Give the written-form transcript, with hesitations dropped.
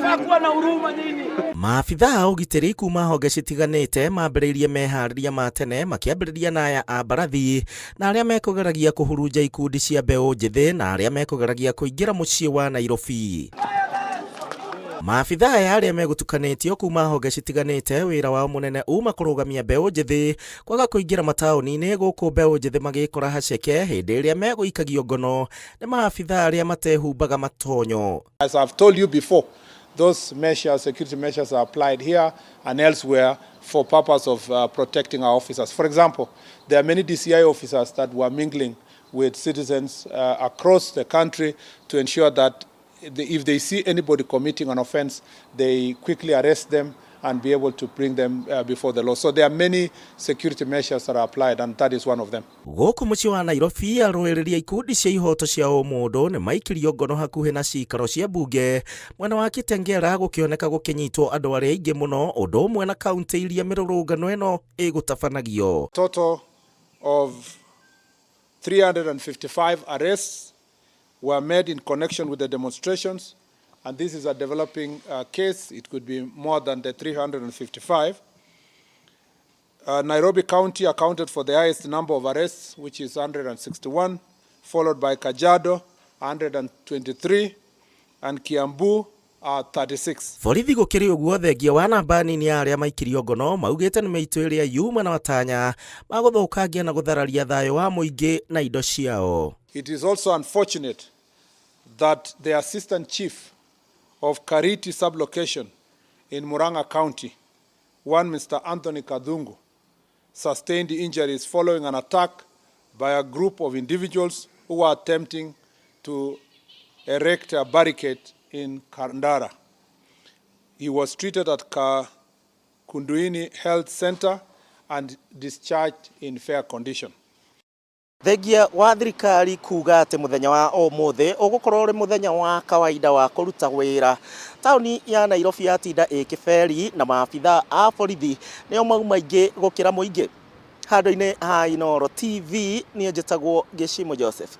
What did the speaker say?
Mnafaa kuwa na huruma nyinyi. Maabitha a ũgitĩri kuma honge citiganĩte mambĩrĩirie meharĩria ma tene makĩambĩrĩria na aya a mbarathi na arĩa mekũgeragia kũhurunja ikundi cia mbeũ njĩthĩ na arĩa mekũgeragia kũingĩra mũciĩ wa Nairobi. Maabitha aya arĩa megũtukanĩtio kuma honge citiganĩte wĩra wao mũnene uma kũrũgamia mbeũ njĩthĩ kwaga kũingĩra mataũni-inĩ gũkũ mbeũ njĩthĩ magĩkora haceke hĩndĩ ĩrĩa megũikagio ngono nĩ maabitha arĩa matehumbaga matonyo. As I've told you before, those measures, security measures are applied here and elsewhere for purpose of protecting our officers. For example, there are many DCI officers that were mingling with citizens across the country to ensure that if they see anybody committing an offense, they quickly arrest them and be able to bring them before the law. So there are many security measures that are applied, and that is one of them. Gũkũ mũciĩ wa Nairobi, arũĩrĩri a ikundi cia ihoto cia ũmũndũ nĩ maikirio ngono hakuhĩ na cikaro cia mbunge mwena wa Kitengela, gũkĩoneka gũkĩnyitwo andũ arĩa aingĩ mũno, ũndũ ũmwe na kaunti iria mĩrũrũngano ĩno ĩgũtabanagio. Total of 355 arrests were made in connection with the demonstrations, and this is a developing case. It could be more than the 355. Nairobi County accounted for the highest number of arrests, which is 161, followed by Kajiado, 123, and Kiambu, 36. Borithi gũkĩrĩ ũguo, thengia wa namba nini ya arĩa maikirio ngono, maugĩte nĩ mĩitũ ĩrĩa yuma na matanya ma gũthũkangia na gũthararia thayũ wa mũingĩ na indo ciao. It is also unfortunate that the assistant chief of Kariti sublocation in Murang'a County, one Mr. Anthony Kadhungu, sustained injuries following an attack by a group of individuals who were attempting to erect a barricade in Kandara. He was treated at Kakunduini Health Center and discharged in fair condition. Thengia wa thirikari kuga atĩ mũthenya wa ũmũthĩ ũgũkorwo ũrĩ mũthenya wa kawaida wa kũruta wĩra, taũni ya Nairobi yatinda ĩ kĩberi na maabitha a borithi nĩo mauma aingĩ gũkĩra mũingĩ. Handũ-inĩ ha Inooro TV, niĩ njĩtagwo Gĩcimo Joseph.